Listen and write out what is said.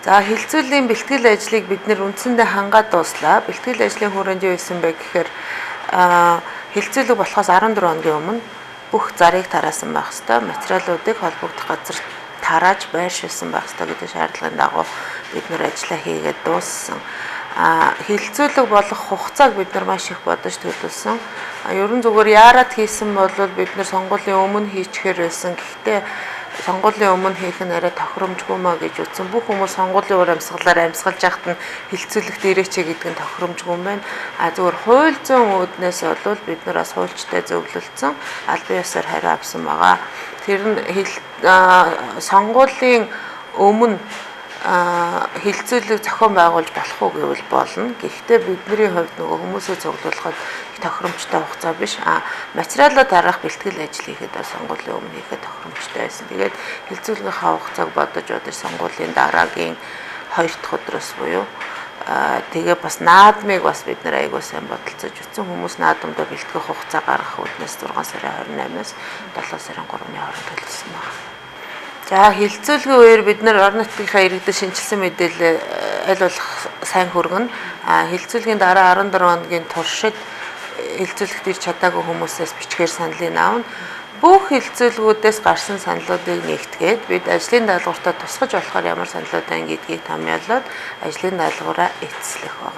За, хилцүүлгийн бэлтгэл ажлыг бид нэр үндсэндээ хангаад дууслаа. Бэлтгэл ажлын хүрээнд юу хийсэн бэ гэхээр хилцүүлэг болохоос 14 хоногийн өмнө бүх зарыг тараасан байх ёстой, материалуудыг холбогдох газар тарааж байршуулсан байх ёстой гэдэг шаардлагын дагуу бид нэр ажлаа хийгээд дууссан. Хилцүүлэг болох хугацааг бид нар маш их бодож төлөвлөсөн. Ерөн зүгээр яарад хийсэн бол бид нар сонгуулийн өмнө хийчихээр байсан. Гэхдээ сонгуулийн өмнө хийх нь арай тохиромжгүй маа гэж үзсэн. Бүх хүмүүс сонгуулийн уур амьсгалаар амьсгалж яхад нь хилцүүлэгт ирээч гэдэг нь тохиромжгүй юм байна. А зүгээр хууль зүйн үүднээс бол бид нар бас хуульчтай зөвлөлдсөн, албан ёсоор хариу авсан байгаа. Тэр нь сонгуулийн өмнө хилцүүлэг зохион байгуулж болох уу гэвэл болно. Гэхдээ бидний хувьд нөгөө хүмүүсээ цуглуулахад тохиромжтой хугацаа биш. Материалаа тараах бэлтгэл ажил хийхэд сонгуулийн өмнө хийхэд тохиромжтой байсан. Тэгээд хилцүүлгийнхаа хугацааг бодож бодож сонгуулийн дараагийн 2 дахь өдрөөс буюу тэгээ бас наадмыг бас бид нэр аягүй сайн бодолцож үтсэн. Хүмүүс наадамдаа бэлтгэх хугацаа гаргах үүднээс 6 сарын 28-аас 7 сарын 3-ны хооронд төлөвлөсөн байна. За, хилцүүлгийн үеэр бид нар орон нутгийнхаа иргэдэд шинжилсэн мэдээлэл аль болох сайн хүргэнэ. Хилцүүлгийн дараа 14 хоногийн туршид хилцүүлэгт ирж чадаагүй хүмүүсээс бичгээр саналыг авна. Бүх хилцүүлгүүдээс гарсан саналуудыг нэгтгээд бид ажлын даалгавартаа тусгаж болохоор ямар саналууд байна гэдгийг томьёолоод ажлын даалгавраа эцэслэх байна.